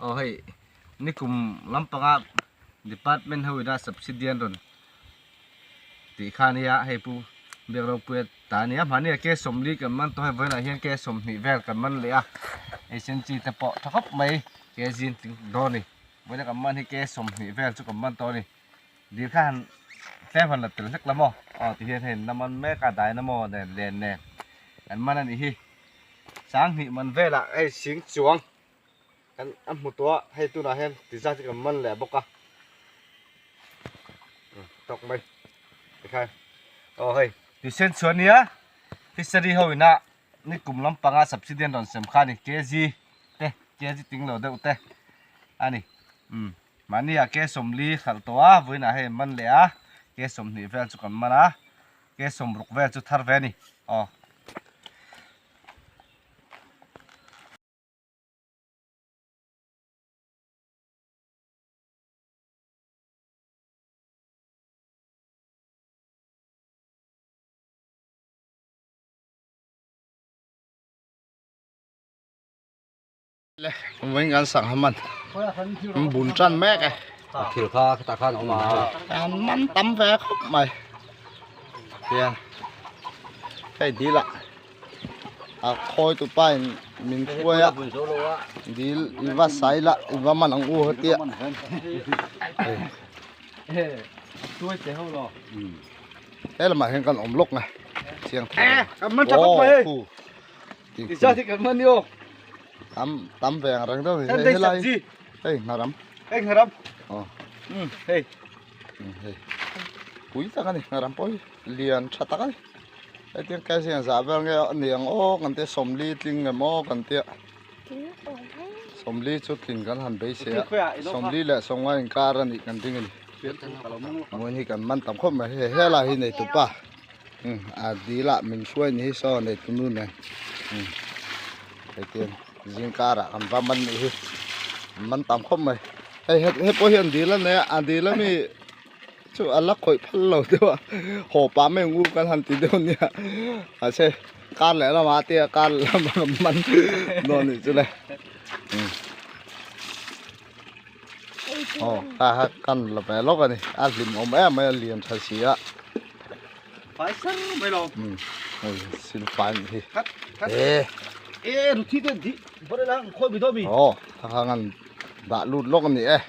Aw hei nikum lampanga department ho ina subsidy an rawn tih kha ania hei pu biak ropuia ta ania mahni ah ke sawmli kan man tawh hei vawiinah hian ke sawmhnih vel kan man leh a hei senchi te pawh tha khawp mai ke zin tling dawn a ni vawiina kan man hi ke sawmhnih vel chu kan man tawh a ni dil kha han tlem han la tel hlek la maw aw ti hian hei na man mek a dynamo nen len nen kan man a nih hi sanghnih man velah hei sing chuang. Kan a hmu tawh a, hei tunah hian ti zat hi kan man leh bawk a, tawk mai tikhan aw hei ti sen chhuah nia fishery ho ina nikum lampanga subsidy an rawn sem kha a ni kg te kg ting lo deuh te a ni umm mahni ah ke sawmli hralh tawh a vawiinah hei an man leh a ke sawmhnih vel chu kan man a ke sawmruk vel chu thar ve a ni aw. Le vawiin kan sangha man an bun tan mek e thil kha tah khan a awm a an man tam ve khawp mai hian hei dil ah a khawi tu pa in min hruai a dil i va sai la i va man ang u hetia he lamah hian kan awm lawk nge chiang thei tam tam ve ang reng deuh hei helai hei ngharam hei ngharam hei hei pui tak a ni ngharam pawh hi lian tha tak a ni. Hetiang kai hian zah vel nge a ni ang aw kan tia sawmli tling nge maw kan tia sawmli chu tling kan han beisei a sawmli leh sawmnga inkar a nih kan ring a ni hmuin hi kan man tam khawp mai hei helai hi nei tupa a dil ah min hruai ni hi saw nei tu nu nen hetiang zingkarah kan va man nih hi man tam khawp mai hei hei pawh hian dil a nei a a dil ami. Chu a la khawih phal lo deuh a haw pah mai ang u kan han ti deuh nia mahse kar leh lamah te a kar leh lamah kan man dawn nih chu le aw kha kha kan la ve lawk a ni a hlim awm em mai a lian tha si a fai sar mai lo hei sil fai nih hi e e ruthi te di bore la khawi bi daw mi aw kha kha ngan dah lut lawk a ni e.